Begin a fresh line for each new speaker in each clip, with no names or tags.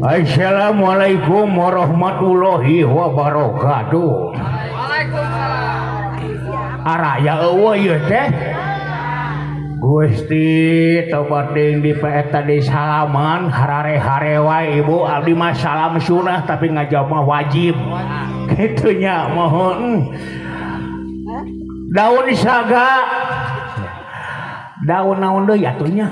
Assalamualaikum warahmatullahi wabarakatuh.
Waalaikumsalam.
Araya eueuh ieu teh. Gusti tobat deui di eta di salaman harare-hare wae ibu abdi mah salam sunah tapi ngajawab mah wajib. Kitu nya mohon. Daun saga. Daun naon deui atuh nya.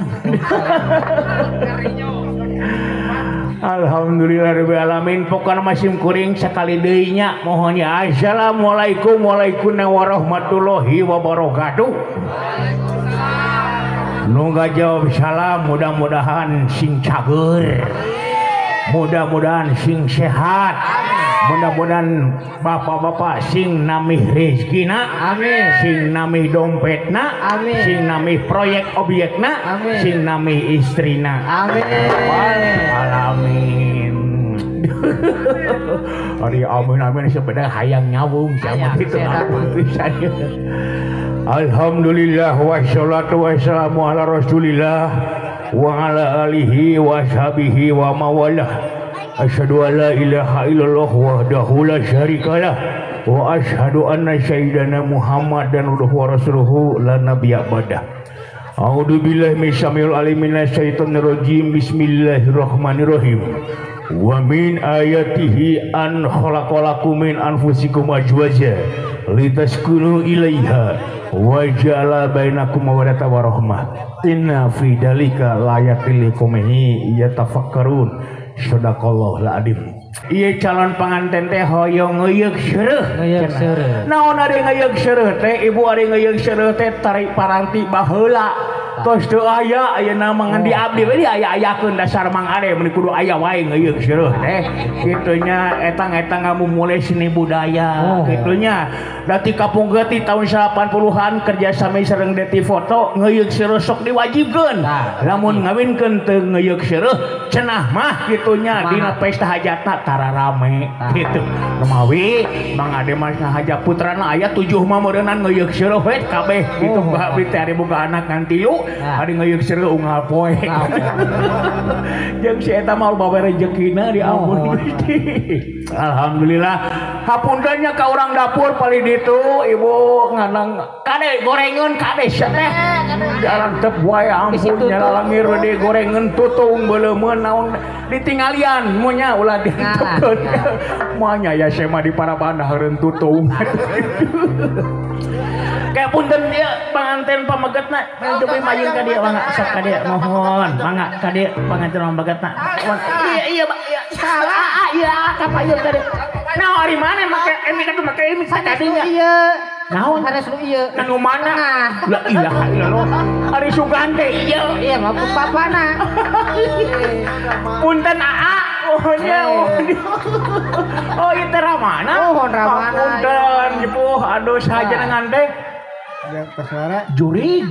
Alhamdulillah rabbil alamin pokona masih kuring sekali deui nya mohon ya. Assalamualaikum warahmatullahi wabarakatuh. Waalaikumsalam. Nu ngajawab salam mudah-mudahan sing cager, mudah-mudahan sing sehat, mudah-mudahan bapak-bapak sing namih rezekina, amin, sing namih dompetna, amin, sing namih proyek obyekna, amin, sing namih istrina, amin, alamin. Ari amin amin sebenarnya hayang nyawung sama itu ampun pisan. Alhamdulillah wassalatu wassalamu ala Rasulillah wa ala alihi washabihi wa mawalah. Asyhadu an la ilaha illallah wahdahu la syarikalah wa asyhadu anna sayyidana Muhammadan abduhu wa rasuluhu la nabiyya ba'dah. A'udzu billahi minasyaitonir alim minasyaitonir rajim. Bismillahirrahmanirrahim. Wa min ayatihi an khalaqalakum min anfusikum azwaja litaskunu ilaiha wa ja'ala bainakum mawaddatan warahmah. Inna fi dzalika laayatil liqaumin yatafakkarun. Shadaqallahul adzim. Ieu calon panganten teh hoyong ngeuyeuk seureuh.
Ngeuyeuk seureuh.
Naon ari ngeuyeuk seureuh teh? Ibu ari ngeuyeuk seureuh teh tarik paranti baheula. Tos teu aya ayeuna mah ngan di abdi we diaya-ayakeun dasar Mang Ade mun kudu aya wae ngeuyeuk seureuh teh. Kitu nya etang-etang ngamumule seni budaya kitu nya. Da ti kapungkur ti tahun 80-an kerja sami sareng Deti Foto ngeuyeuk seureuh sok diwajibkeun. Lamun ngawinkeun teu ngeuyeuk seureuh cenah mah kitu nya dina pesta hajatna tara rame kitu. Kumawi Mang Ade mah haja putrana aya 7 mah meureunnan ngeuyeuk seureuh we kabeh kitu abdi teh ari boga anak ngan 3. Ari ngeuyeuk seureuh unggal poe. Jeung si eta mah bawa rejekina diampun Gusti. Alhamdulillah. Hapunten nya ka urang dapur palih ditu ibu nganang kade gorengeun kade sia teh. Jalan tep wae ampun nyalalangir we gorengeun tutung beuleumeun naon ditinggalian mun nya ulah diantepkeun. Moal nya ya sema di parabandaheureun tutung. Kayak punten ieu panganten pamegetna coba mayun ka dieu mangga sok ka dieu mohon mangga ka dieu panganten pamegetna. Iya iya iya salah iya ka payun ka dieu. Nah ari mana make emi ka make emi sakadinya.
Ieu.
Naon
sanes nu ieu?
Nu mana? La ilaha illallah. Ari sugan teh ieu.
Iya mah papana.
Punten aa mohonnya. Oh ieu teh Ramana.
Mohon Ramana.
Punten jepuh aduh saha teh. Jurig,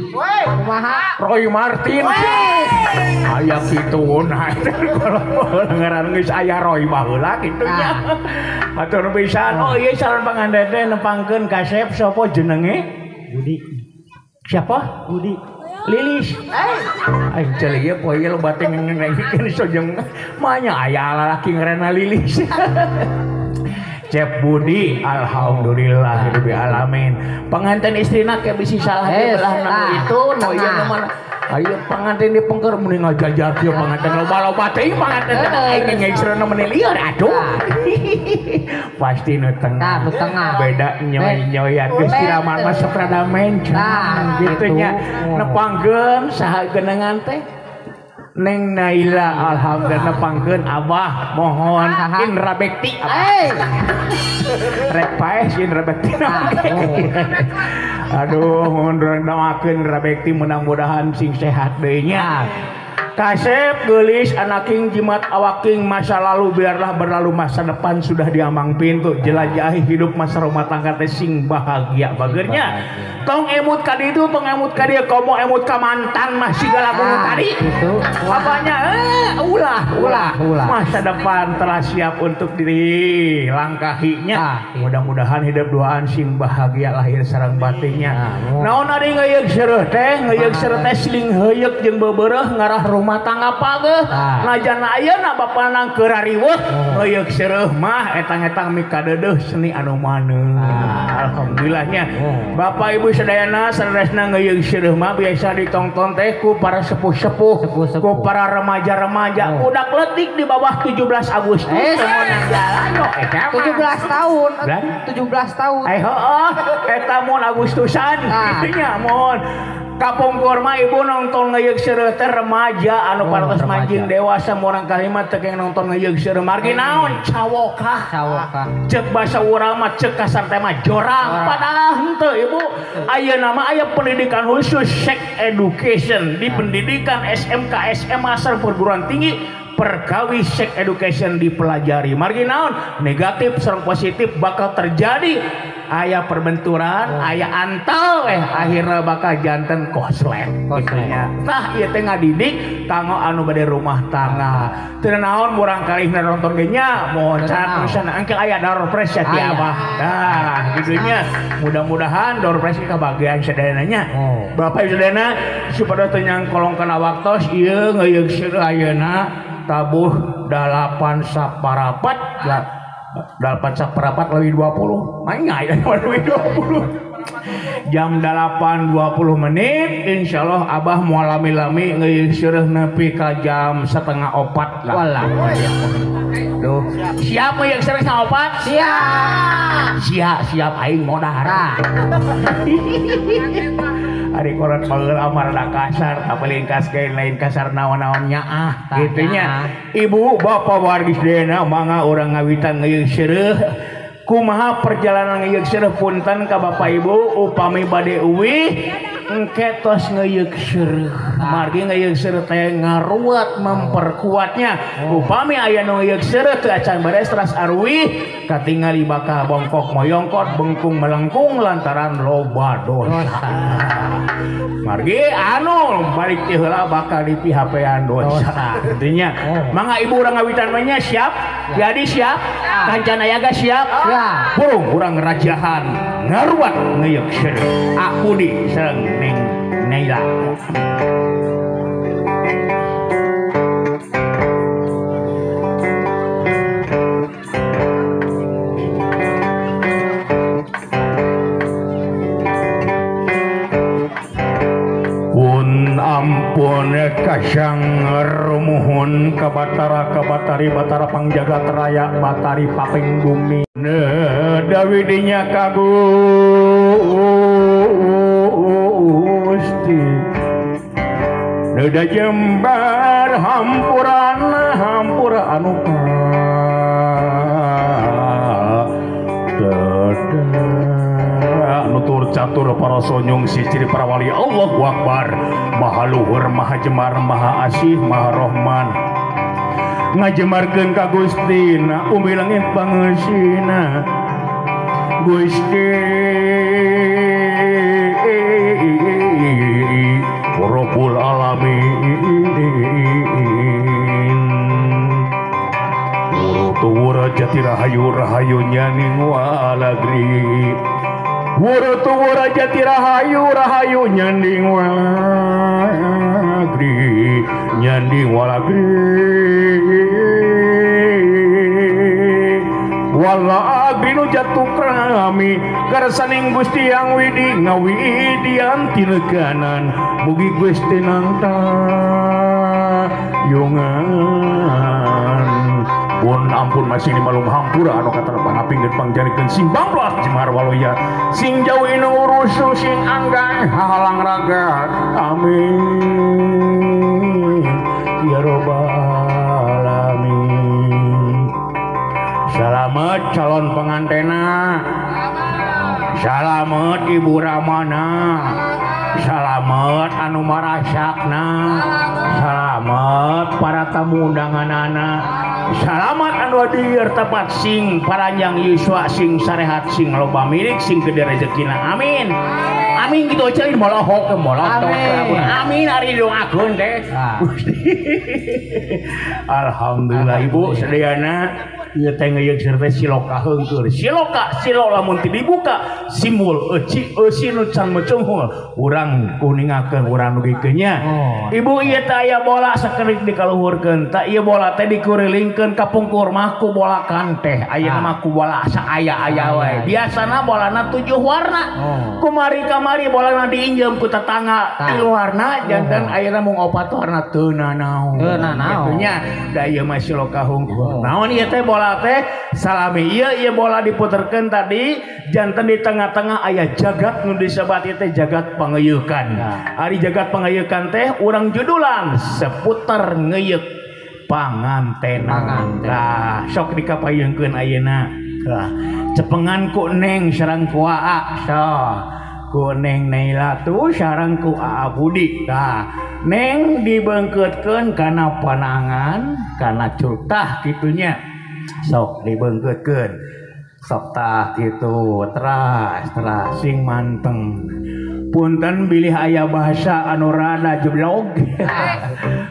Roy Martin, aya kitu nah kalau ngaran geus aya Roy baheula kitu nya. Hatur pisan. Oh ieu calon panganten teh nepangkeun kasep sapa jenenge? Budi. Siapa? Budi. Lilis. Aing ceuli ieu poe ieu loba teh ngenengkeun sojeng mah nya aya lalaki ngaranna Lilis. Cep Budi, alhamdulillah rabbil alamin. Pengantin istrina ke bisi salah di belah nu itu, nu ieu nu mana. Ayo pengantin di pengker meni ngajajar kieu pengantin loba-loba teuing pengantin teh aing ngengsreuna meni lieur atuh. Pasti nu tengah.
Nu tengah.
Beda nyoy-nyoyan geus diramal mah sok rada mencang kitu nya. Nepangkeun saha genengan teh? Neng Naila alhamdulillah nepangkeun abah mohon Indra Bekti abah. Rek paeh Indra Bekti. Aduh mohon doakeun Indra Bekti mudah-mudahan sing sehat deui nya. Kasep geulis anaking jimat awaking masa lalu biarlah berlalu masa depan sudah diambang pintu jelajahi hidup masa rumah tangga teh sing bahagia bageurnya. Tong emut ka ditu tong emut ka dieu komo emut ka mantan mah siga lagu nu tadi. Apanya ulah ulah masa depan telah siap untuk dilangkahinya. Mudah-mudahan hidup duaan sing bahagia lahir sareng batinnya. Naon ari ngeuyeuk seureuh teh ngeuyeuk seureuh teh siling heuyeuk jeung beubeureuh ngarah rumah rumah tangga pageuh najan ayeuna bapana keur rariweuh ngeuyeuk seureuh mah etang-etang mikadeudeuh seni anu maneuh. Alhamdulillahnya Bapak Ibu sadayana saleresna ngeuyeuk seureuh mah biasa ditongton teh ku para sepuh-sepuh, ku para remaja-remaja udah letik di bawah 17 Agustus temenan jalan
17 tahun 17 tahun
heeh eta mun Agustusan kitu nya mun kapungkur mah ibu nonton ngeuyeuk seureuh teh remaja anu parantos manjing dewasa murang kali mah teu keng nonton ngeuyeuk seureuh margi naon cawokah
cawokah
cek basa urang mah cek kasar teh mah jorang padahal henteu ibu ayeuna mah aya pendidikan khusus sex education di pendidikan SMK SMA sareng perguruan tinggi perkawi sex education dipelajari margi naon negatif sareng positif bakal terjadi aya perbenturan aya antal akhirnya bakal janten koslet gitunya tah ieu teh ngadidik kanggo anu bade rumah tangga teu naon murang kalih nonton ge nya mocat misalna engke aya door prize ya ti abah tah gitunya mudah-mudahan door prize kabagian sadayana nya Bapak Ibu sadayana supados teu nyangkolong kana waktos ieu ngeuyeuk seureuh ayeuna tabuh 8 saparapat 8 saparapat lebih 20 maenya aya lebih 20 jam 8.20 menit insyaallah abah moal lami-lami ngeuyeuk seureuh nepi ka jam 3:30 lah.
Walah.
Duh, siap ngeuyeuk seureuh 3:30?
Siap.
Siap, siap aing modar. Ari korat baheula mah rada kasar tapi lingkas ge lain kasar naon-naon nyaah kitu nya. Ibu bapak wargi sadayana mangga urang ngawitan ngeuyeuk seureuh. Kumaha perjalanan ngeuyeuk seureuh punten ka bapak ibu upami bade uwih engke tos ngeuyeuk seureuh. Margi ngeuyeuk seureuh teh ngaruat memperkuatnya. Upami aya nu ngeuyeuk seureuh teu acan beres teras aruwih katingali bakal bongkok moyongkot bengkung melengkung lantaran loba dosa. Margi anu balik ti heula bakal dipihapean dosa. Intinya mangga ibu urang ngawitan mah nya siap? Jadi siap? Kancana yaga siap? Burung urang rajahan ngaruat ngeuyeuk seureuh. Akudi sareng Neng Naila. Pun ampun kasang rumuhun ka Batara ka Batari Batara pangjagat raya Batari paping bumi dawidinya ka Gusti Neda jembar hampurana hampura anu nutur catur para sonyong si ciri para wali Allahu Akbar maha luhur maha jemar maha asih maha rohman ngajemarkeun ka Gustina umi langit pangeusina Gusti Rabbul alamin Tuwura jati rahayu rahayu nyaning walagri Wuru tuwura jati rahayu rahayu nyanding walagri nyanding walagri walagri nu jatuh krami garsaning Gusti Yang Widi ngawidian tinekanan mugi Gusti nangta yungan pun ampun masih di malum hampura anu katarapang apingkeun pangjarikeun sing banglas jemar waloya sing jauh inu urusu sing anggang hahalang raga amin ya robbal alamin. Salamet calon pengantena, salamet ibu Ramana, salamet anu marasakna, salamet para tamu undanganana, salamat anu hadir tepat sing paranjang yuswa sing sarehat sing loba milik sing gede rezekina amin. Amin gitu aja ini molohok molotok amin ari doakeun teh. Alhamdulillah ibu sadayana Ieu teh ngeuyeuk seureuh teh siloka heungkeul. Siloka silo lamun teu dibuka simbol euci eusi nu can mecunghul. Urang kuningakeun urang dugikeun nya. Ibu ieu teh aya bola sakedik dikaluhurkeun. Tah ieu bola teh dikurilingkeun ka pungkur mah ku bola kanteh. Ayeuna mah ku bola saaya-aya wae. Biasana bolana 7 warna. Kumari kamari bolana diinjem ku tetangga 3 warna janten ayeuna mung 4 warna teu nanaon. Teu nanaon. Kitu nya da ieu mah siloka hungkul. Naon ieu teh bola teh salami ieu ieu bola diputerkeun tadi janten di tengah-tengah aya jagat nu disebat ieu teh jagat pangeuyekan. Ari jagat pangeuyekan teh urang judulan seputar ngeuyeuk pangantenan. Tah sok dikapayeungkeun ayeuna. Tah cepengan ku Neng sareng ku Aa. Sok ku Neng Naila tuh sareng ku Aa Budi. Tah Neng dibeungkeutkeun kana panangan kana curtah kitunya. Sok dibeungkeutkeun. Sok tah kitu teras teras sing manteng. Punten bilih aya bahasa anu rada jeblog.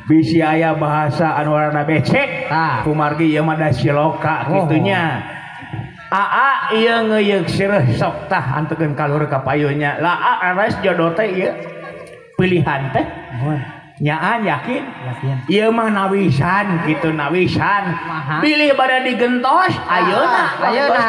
Bisi aya bahasa anu rada becek. Kumargi ieu mah da siloka kitunya. Aa ieu ngeuyeuk seureuh sok tah antekeun ka luhur ka payunya. Lah aa res jodoh teh ieu pilihan teh. Nyaan yakin? Ieu mah nawisan kitu nawisan. Bilih bada digentos ayeuna ayeuna.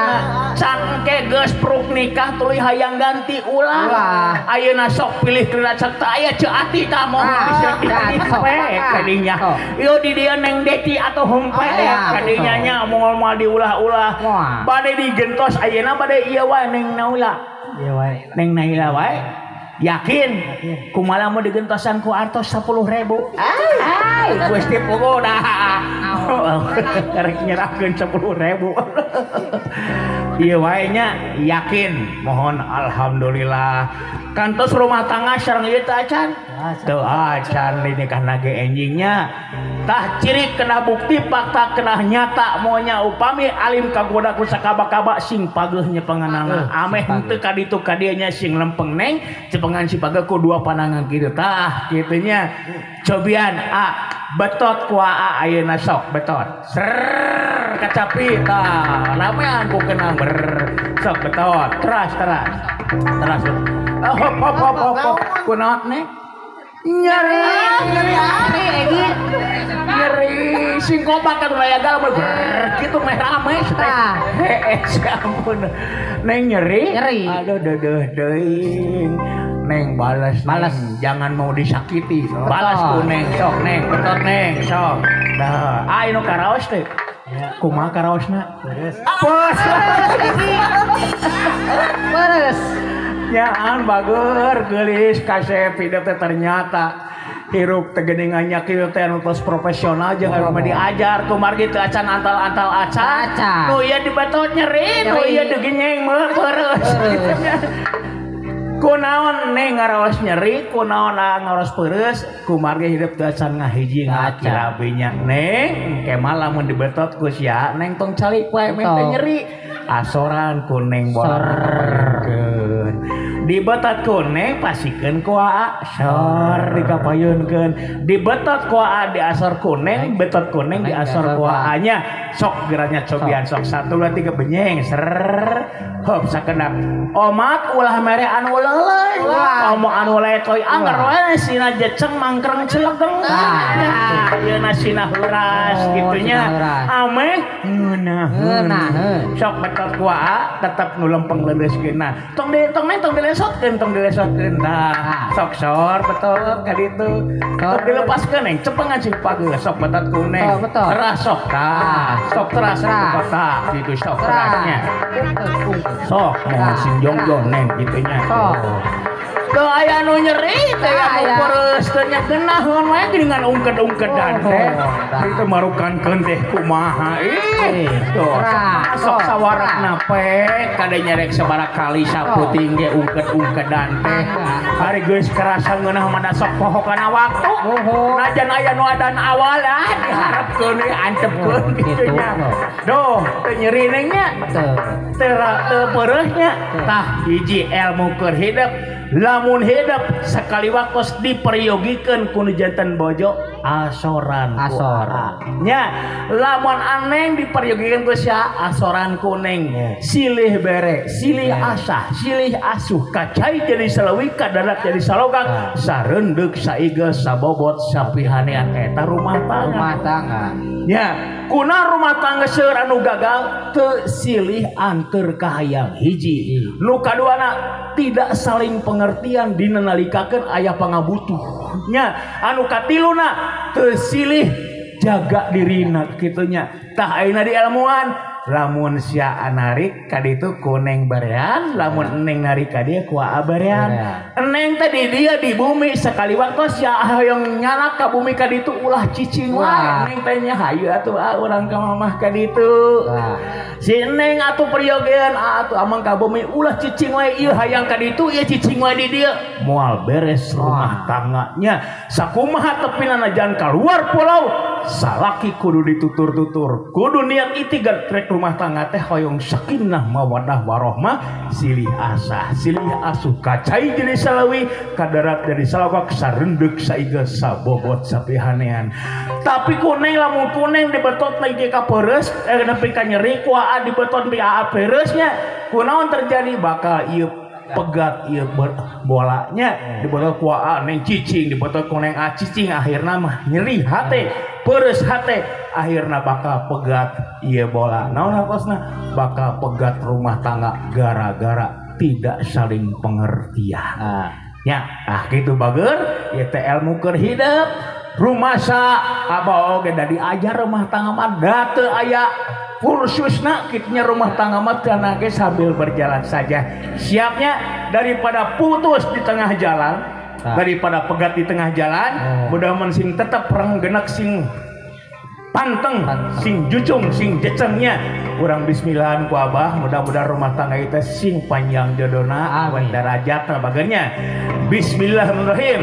Can engke geus pruk nikah tuluy hayang ganti ulah. Ayeuna sok pilih kena cek teh aya ceu ati tah moal bisa dipek kadinya. Ieu di dieu Neng Deti atau hempek kadinya nya moal-moal diulah-ulah. Bade digentos ayeuna bade ieu wae Neng Naula. Ieu wae. Neng Naila wae. Yakin? Kumaha mau digentosan ku artos 10.000. Ai, Gusti puguh dah. Karek nyerahkeun 10.000. Ieu wae nya yakin. Mohon alhamdulillah. Kantos rumah tangga sareng ieu teh acan? Teu acan nikahna ge enjingnya. Tah ciri kena bukti fakta kena nyata monya upami alim kagoda ku sakaba-kaba sing pageuh nyepenganana. Ameh henteu ka ditu ka dieu nya sing lempeng Neng cepengan si pageuh ku dua panangan kitu tah kitunya. Cobian a betot ku aa ayeuna sok betot. Ser kacapi tah ramean ku kenang ber sok betot teras teras. Teras. Hop hop hop hop hop kunaon Neng? Nyeri nyeri nyeri nyeri sing kompak kan raya gal ber kitu meh rame tah. Heeh ampun. Neng nyeri? Nyeri. Aduh deudeuh teuing. Neng balas balas jangan mau disakiti. Balas ku Neng sok Neng betot Neng sok. Dah aya nu karaos teh. Kumaha karaosna? Peres. Peres. Nyaan bager geulis kasep hidup teh ternyata hirup teh geuningan nya kieu teh anu tos profesional jeung anu mah diajar kumargi teu acan antal-antal acan nu ieu dibetot nyeri nu ieu digenyeng meuh pereus. Kunaon Neng ngaraos nyeri kunaon ngaraos pereus kumargi hidup teu acan ngahiji ngakirabinya Neng engke mah lamun dibetot ku sia Neng tong calik wae meh teh nyeri asoran ku Neng bola dibetot ku Neng pasikeun ku aa sor dikapayunkeun dibetot ku aa diasor ku Neng betot ku Neng diasor ku aa nya sok geranya cobian sok 1 2 3 benyeng ser hop sakedap omat ulah mere anu leuleuy omo anu letoy anger we sina jeceng mangkreng celegeng ayeuna sina heuras kitunya ameh ngeunaheun sok betot ku aa tetep nu lempeng leuleus geuna tong di tong Neng tong dilesotkeun tong dilesotkeun tah sok sor betot ka ditu tong dilepaskeun Neng cepengan sing pageuh sok betot ku Neng teras sok tah sok teras tah kitu sok terasnya sok mohon sing jongjon Neng kitunya sok Teu aya nu nyeri teh anu pereus teh nya geunaheun wae geuningan ungked-ungkedan teh. Itu marukankeun teh kumaha ih. Tuh sok sawarakna pek kade nyerek sabaraha kali saputing ge ungked-ungkedan teh. Ari geus kerasa ngeunah mah da sok poho kana waktu. Najan aya nu adan awal ah diharapkeun we antepkeun kitu nya. Duh teu nyeri neng nya. Teu teu peureuh nya. Tah hiji ilmu keur hidup. Lamun hidup sekali waktu diperyogikeun ku nu janten bojo Asoran asor. Nya lamun aneng diperyogikeun ku sia asoran kuning. Silih bere, silih asah, silih asuh, kacai jadi salawi, kadarat jadi salogak, sareundeuk saige sabobot sapihanean eta rumah tangga.
Rumah tangga.
Nya, kuna rumah tangga seueur anu gagal teu silih anteur kahayang hiji. Nu kaduana tidak saling pengertian dina nalikakeun aya pangabutuh. Nya, anu katiluna teu silih jaga dirina kitu nya. Tah ayeuna di ilmuan lamun sia narik ka ditu ku neng barean, lamun eneng narik ka dieu ku aa barean. Eneng teh di dieu di bumi sakali waktu sia hoyong nyalak ka bumi ka ditu ulah cicing wae. Eneng teh nya hayu atuh urang ka mamah ka ditu. Si eneng atuh peryogean atuh amang ka bumi ulah cicing wae ieu hayang ka ditu ieu cicing wae di dieu. Moal beres rumah tangganya. Sakumaha tepina najan kaluar pulau salaki kudu ditutur-tutur, kudu niat itigan trek rumah tangga teh hoyong sakinah mawadah warohmah, silih asah silih asuh, kacai jadi salawi, kadarat jadi salawak, sarendeuk saiga sabobot sapihanean. Tapi kuneng lamun kuneng dibetot lagi ka peres, nepi ka nyeri ku aa dibetot pi aa peresnya, kunaon terjadi bakal ieu pegat ieu bolanya dibetot ku aa neng cicing, dibetot ku neng a cicing, akhirna mah nyeri hate, peres hate, akhirna bakal pegat ieu bola. Naon hartosna? Bakal pegat rumah tangga gara-gara tidak saling pengertian. Ya, ah gitu bager, ieu teh ilmu keur hidup. Rumasa abah oge da diajar rumah tangga mah da teu aya kursusna kitunya rumah tangga mah teu ge sambil berjalan saja. Siapnya daripada putus di tengah jalan, daripada pegat di tengah jalan, mudah-mudahan sing tetep renggenek sing panteng, sing jucung, sing jecengnya. Urang bismillahan ku abah, mudah-mudahan rumah tangga kita sing panjang jodona, awan darajat bagernya. Bismillahirrahmanirrahim.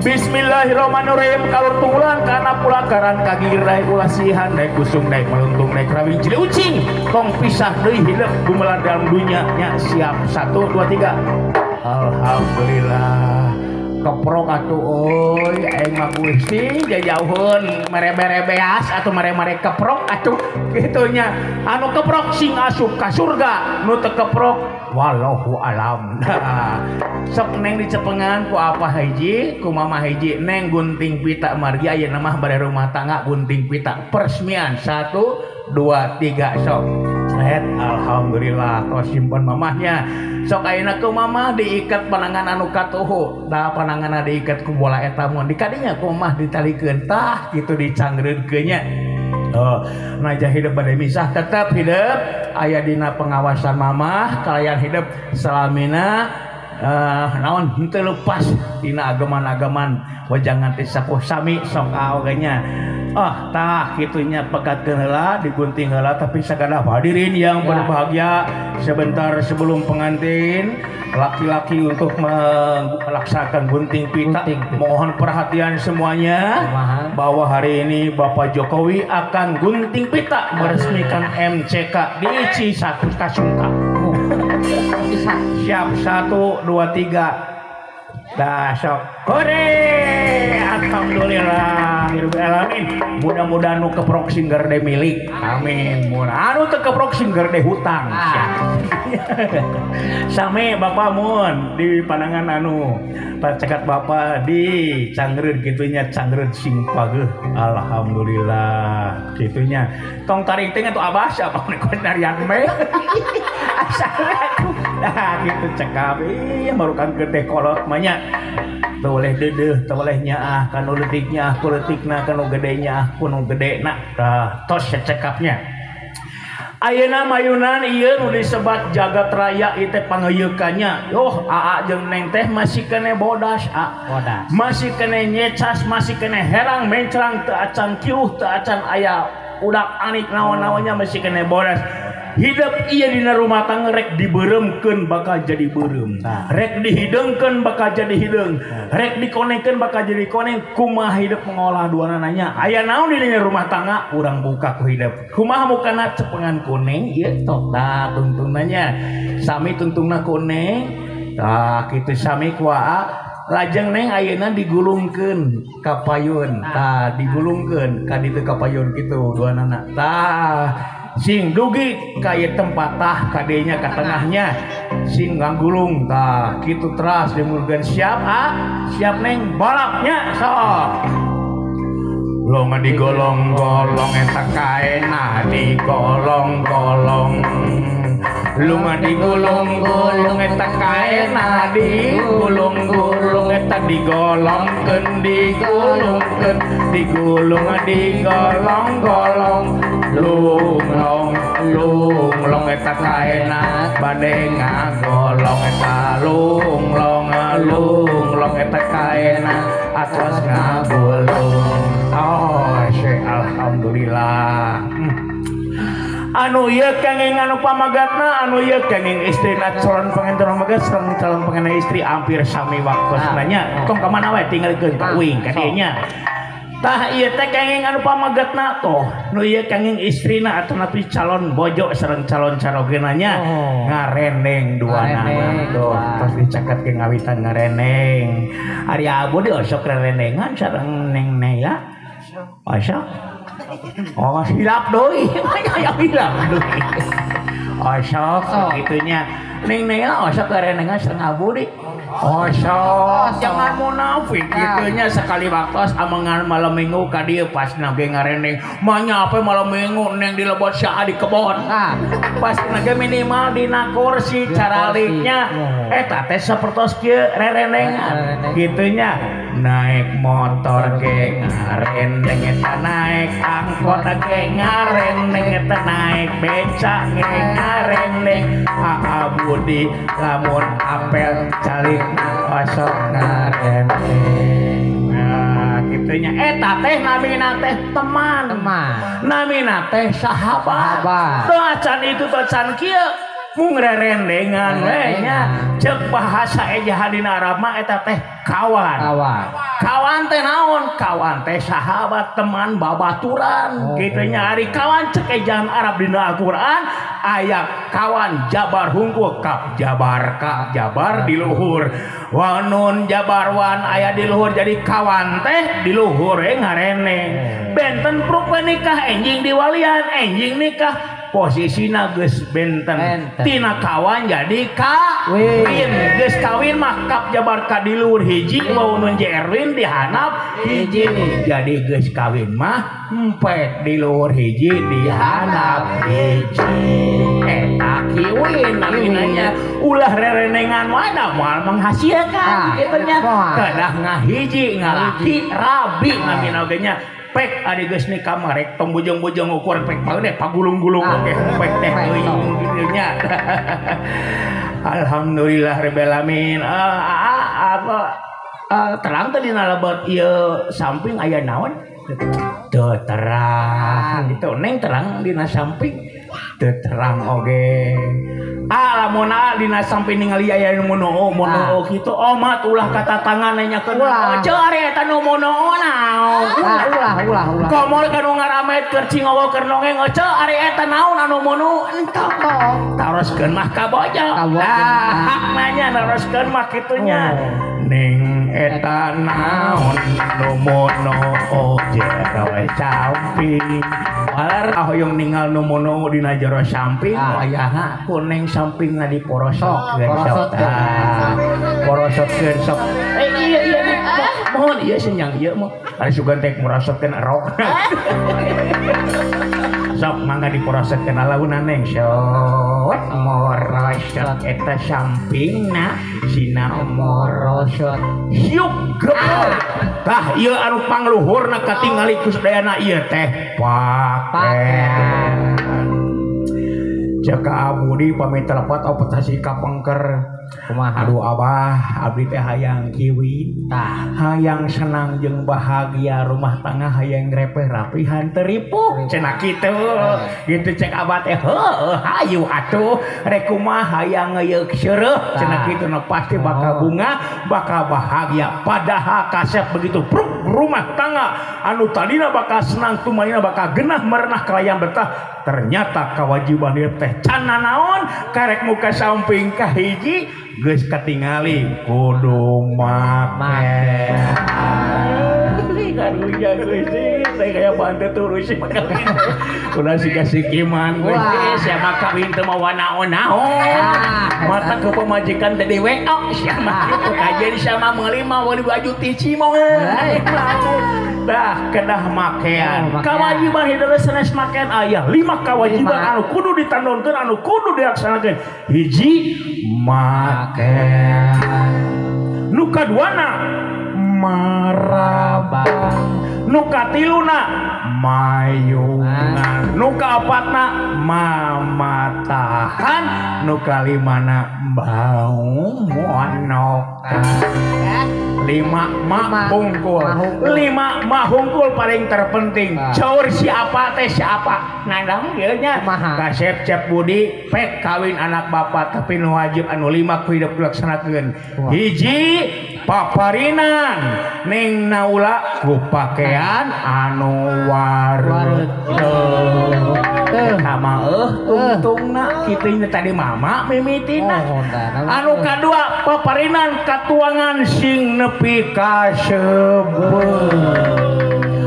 Bismillahirrahmanirrahim. Kalur tunggulan kana pulakaran kagir daek ulasihan daek kusung daek meluntung daek rawing cili ucing tong pisah deui hidup gumelar dalam dunya nya. Siap 1 2 3. Alhamdulillah. Keprok atuh euy aing mah Gusti jajauheun mere-mere beas atuh mere-mere keprok atuh kitu nya. Anu keprok sing asup ka surga, nu teu keprok wallahu alam. Sok neng dicepengan ku apa hiji ku mama hiji neng gunting pita margi ayeuna mah bade rumah tangga gunting pita peresmian 1 2 3 sok. Sret, alhamdulillah tos simpen mamahnya. Sok ayeuna ku mamah diikat panangan anu katuhu. Da pananganna diikat ku bola eta mun dikadinya ku mamah ditalikeun tah kitu dicangreudkeun nya. Oh, naja hidup bade misah tetep hidup aya dina pengawasan mamah kalayan hidup salamina naon henteu lepas dina ageman-ageman wajangan teh sapuh sami sok oge nya. Ah tah kitunya pegatkeun heula digunting heula tapi sagala hadirin yang berbahagia sebentar sebelum pengantin laki-laki untuk melaksanakan gunting pita, mohon perhatian semuanya bahwa hari ini Bapak Jokowi akan gunting pita meresmikan MCK di Cisatu Kasungka. Siap 1 2 3. Dah sok kore. Alhamdulillah rabbil alamin. Mudah-mudahan nu keprok sing gerde milik. Amin. Mun anu teu keprok sing gerde hutang. Sami Bapak mun di pandangan anu pacekat Bapak di cangreud kitunya cangreud sing pageuh. Alhamdulillah kitunya. Tong tarik teh atuh abah siapa nu narian me. Assalamualaikum. Nah gitu cekap. Ih marukan gede kolot mah nya. Teu boleh deudeuh, teu boleh nyaah, kanu leutik nyaah, ku leutikna, kanu gede nyaah, ku nu gedena. Tah tos cekapnya. Ayeuna mayunan ieu nu disebat jagat raya ieu teh pangeuyeukannya. Yoh aa jeung neng teh masih kene bodas a. Bodas. Masih kene nyecas, masih kene herang mencrang teu acan kiuh, teu acan aya udak anik naon-naonnya masih kene bodas. Hidup iya dina rumah tangga rek dibeuremkeun bakal jadi beureum. Rek dihidengkeun bakal jadi hideung. Rek dikonengkeun bakal jadi koneng. Kumaha hidup mengolah dua nanya. Aya naon di dina rumah tangga urang buka ku hidup. Kumaha mukana cepengan koneng ieu tok tah tungtungnanya. Sami tungtungna koneng. Tah kitu sami ku aa. Lajeng neng ayeuna digulungkeun ka payun. Tah digulungkeun ka ditu ka payun kitu duanana. Tah sing dugi ka ieu tempat tah kadenya ka tengahnya sing nganggulung tah kitu teras dimulkeun siap ah siap neng balapnya sok. Long digolong-golong eta kaena digolong-golong. Lunga digulung-gulung eta kaena digulung-gulung eta digolongkeun digulungkeun digulung digolong-golong lunglong lunglong eta kaena bade ngagolong eta lunglong lunglong eta kaena atos ngagulung. Oh, alhamdulillah. Anu ieu kenging anu pamagatna, anu ieu kenging istrina calon pengantin pamagat sareng calon pengantin istri hampir sami waktosna nya. Tong ka mana wae tinggalkeun ka uing ka dieu nya. Tah ieu teh kenging anu pamagatna toh, nu ieu kenging istrina atanapi calon bojo sareng calon carogena nya ngareneng duanana tuh tos dicaket ke ngawitan ngareneng. Ari abu di osok rerenengan sareng neng Nela. Osok. Oh hilap doi, ya hilap doi. Osok gitunya. Neng Nela osok rerenengan sareng abu di. Osok jangan munafik gitunya sekali waktu amangan malam minggu ka dieu pas nage ngareneng. Manya apa malam minggu neng di lebot saha di kebon. Pas nage minimal dina kursi caraliknya. Eta teh sapertos kieu rerenengan gitunya. Naik motor ge ngareneng eta naik angkot ge ngareneng eta naik becak ge ngareneng Aa Budi lamun apel calik osok ngareneng. Nah gitunya eta teh namina teh teman, namina teh sahabat. Teu acan itu teu acan kieu mung rerendengan we nya ceuk bahasa ejahan dina Arab mah eta teh kawan. Kawan teh naon? Kawan teh sahabat, teman, babaturan. Kitu nya ari kawan ceuk ejahan Arab dina Al-Qur'an aya kawan jabar hungkul kap jabar ka jabar di luhur. Wanun jabar wan aya di luhur jadi kawan teh di luhur we ngareneng. Benten pruk nikah enjing diwalian, enjing nikah posisina geus benten. Tina kawan jadi kawin. Geus kawin mah kap jabar ka di luhur hiji waunun jerwin dihanap hiji. Jadi geus kawin mah empet di luhur hiji dihanap hiji. Eta kiwin namina ulah rerenengan wae da moal menghasilkan kitu nya. Kedah ngahiji ngalaki rabi namina oge nya. Pek ari geus nikah mah rek tong bujung-bujung ukur pek paeun deh pagulung-gulung oge pek teh teuing kitu nya. Alhamdulillah rabbil alamin. Terang teh dina lebet ieu samping aya naon? Teu terang gitu neng terang dina samping teu terang oge. Ah lamun dina samping ningali aya nu mono kitu omat ulah katatangan nanyakeun ceu ari eta nu mono naon.
Ulah ulah.
Komor ka nu ngaramet keur cingowo keur nongeng ceu ari eta naon anu mono entong. Taroskeun mah ka bojo. Ah hakna nya naroskeun mah kitu nya. Ning eta naon nu mono jero samping. Walar hoyong ningal nu mono dina jero samping aya kuning sampingna diporosok sok. Porosokkeun sok. Iya iya nek mohon ieu senyang ieu mah. Ari sugan teh morosotkeun erok. Sok mangga diporosotkeun alauna neng sok morosot eta sampingna sina morosot. Hiup gebor. Tah ieu anu pangluhurna katingali ku sadayana ieu teh paken. Jaka Abudi pamit telepat opetasi kapengker. Kumaha? Aduh abah, abdi teh hayang kiwin, hayang senang jeung bahagia rumah tangga hayang repeh rapihan teu ripuh. Cenah kitu. Gitu cek abah teh heuh hayu atuh rek kumaha hayang ngeuyeuk seureuh cenah kitu nu pasti bakal bunga, bakal bahagia. Padahal kasep begitu pruk rumah tangga anu tadina bakal senang tumanina bakal genah merenah kalayan betah. Ternyata kewajiban ieu teh can nanaon karek muka samping kahiji Geus katingali kudu make. Karunya Gusti, saya kayak bantu turun sih kawin. Ulah siga sikiman Gusti, siapa kawin teu mawa naon-naon. Mata ke pemajikan teh di WO siapa kitu kajeun siapa meuli mah meuli baju tici moal. Dah kedah makean. Kawajiban hidup sanes makean aya 5 kawajiban anu kudu ditandonkeun anu kudu dilaksanakeun. Hiji makean. Nu kaduana marabang, nu katiluna mayungan, nu kaopatna mamatahan, nu kalimana bau monokan. 5 mak hungkul, 5 mak hungkul paling terpenting. Caur siapa teh siapa nandang ieu nya kasep Cep Budi pek kawin anak bapak tapi nu wajib anu 5 ku hidup dilaksanakeun. Hiji paparinan ning naula ku pakean anu wareuteuh. Eta mah tungtungna kitu nya tadi mama mimitina. Anu kadua paparinan katuangan sing nepi ka seubeuh.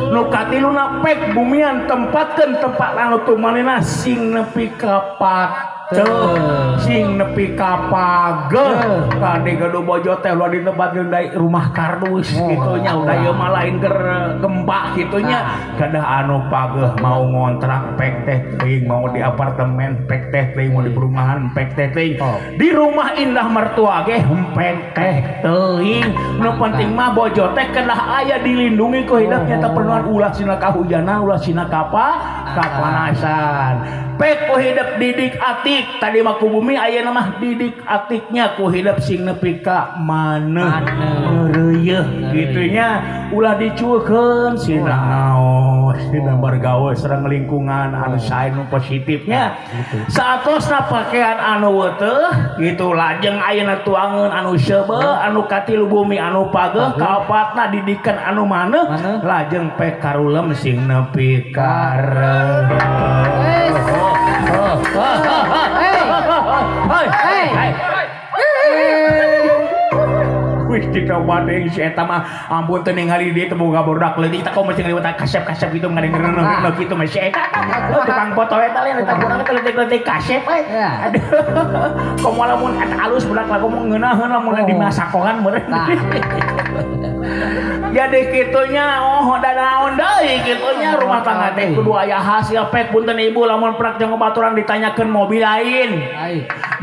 Nu katiluna pek bumian tempatkeun tempat anu tumanena sing nepi ka pateuh, sing nepi ka pageuh. Kade gaduh bojo teh ulah ditempatkeun deui rumah kardus kitu nya, udah ieu mah lain keur gempa kitu nya. Kadah anu pageuh mau ngontrak pek teh teuing, mau di apartemen pek teh teuing, mau di perumahan pek teh teuing, di rumah indah mertua ge pek teh teuing. Nu penting mah bojo teh kedah aya dilindungi ku hidup nyata perluan ulah sina kahujanan, ulah sina kapanasan. Pek ku hidup didik atik, tadi mah ku bumi ayeuna mah didik atiknya ku hidup sing nepi ka maneuh reuyeuh kitu nya, ulah dicuekeun sina ngaos sina bergaul sareng lingkungan anu sae nu positifnya. Saatosna pakaian anu weteuh kitu lajeng ayeuna tuangeun anu seubeuh, anu katilu bumi anu pageuh, kaopatna didikan anu maneuh, lajeng pek karulem sing nepi ka reureuh. Wih dikobadeung si eta mah ampun teu ningali dieu teu boga bodak leutik tah komo jeung liwat kasep-kasep kitu ngadengeun kitu mah si eta tukang foto eta lain eta kurang teh leutik-leutik kasep euy. Aduh komo lamun eta alus budak lah komo ngeunaheun lamun di masakohan meureun. Jadi kitunya oh da naon deui kitunya rumah tangga teh kudu aya hasil pek punten ibu lamun prak jeung baturan ditanyakeun mobil lain,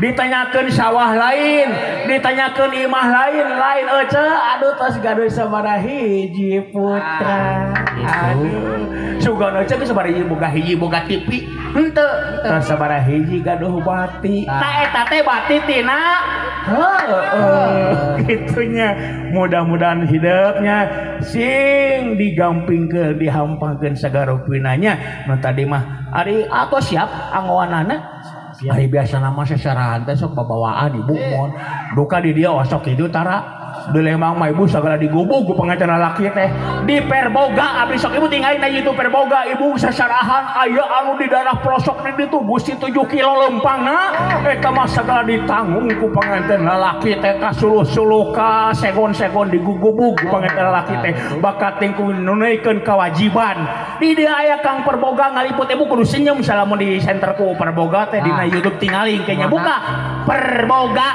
ditanyakeun sawah lain, ditanyakeun imah lain, lain ece aduh tos gaduh sabaraha hiji putra. Aduh sugan ece geus sabaraha hiji boga hiji boga TV henteu tos sabaraha hiji gaduh bati. Tah eta teh bati tina heueuh kitunya. Mudah-mudahan hidupnya sing digampingkeun dihampangkeun sagarupinanya. Nu tadi mah ari atos siap angoanana. Ari biasana mah seserahan teh sok babawaan ibu mon. Duka di dia osok kitu tara. Di Lembang mah ibu sagala digubug ku pengantin lalaki teh. Di Perboga abdi sok ibu tinggalin na YouTube Perboga ibu seserahan aya anu di daerah pelosok di ditu Gusti 7 kilo lempangna eta mah sagala ditanggung ku pengantin lalaki teh ka suluh-suluh ka segon-segon digugubug ku pengantin lalaki teh bakat tingku nunaikeun kewajiban. Di dieu aya Kang Perboga ngaliput ibu kudu senyum salamun di center ku Perboga teh dina YouTube tingali kayaknya buka Perboga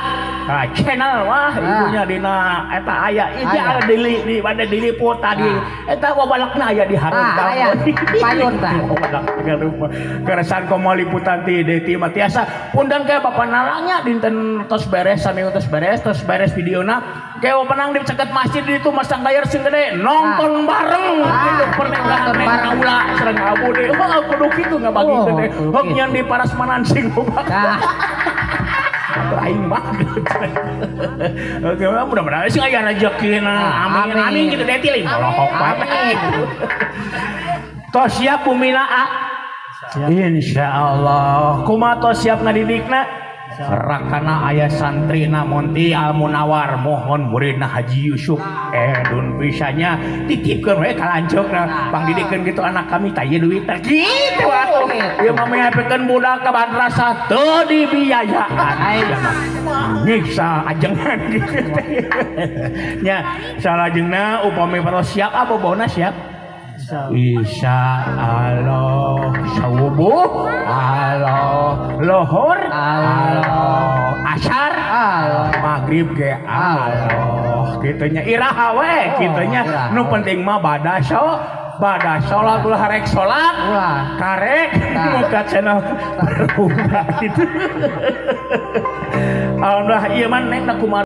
channel wah ibunya dina eta aya ieu ada di pada diliput tadi eta wabalakna aya di hareup aya
payun tah
keresan komo liputan ti Deti mah tiasa pundan ke bapak nalangnya dinten tos beres sami tos beres videona ke penang di ceket masjid di itu masang layar sing gede nonton bareng gitu pernikahan naula sareng abu deui heuh kudu kitu ngabagikeun teh hok nyeun di parasmanan sing loba. Aing banget. Oke, mudah-mudahan sih aya rezekina. Amin amin gitu Deti lain bolohok bae. Tos siap bumina a? Insyaallah. Kumaha tos siap ngadidikna? Rakana aya santrina Monti Al Munawar mohon muridna Haji Yusuf edun pisanya titipkeun we ka lanceukna pangdidikeun kitu anak kami tah ieu duit teh kitu atuh ieu mah mehapekeun budak ka madrasah teu dibiayaan nyiksa ajengan gitu nya salajengna upami paros siap apa bauna siap Insya Allah subuh Allah lohor Allah asar Allah maghrib ge Allah kitunya iraha we kitunya nu penting mah bada sholat ulah rek sholat karek muka channel berubah gitu. Alhamdulillah ieu mah neng kumaha.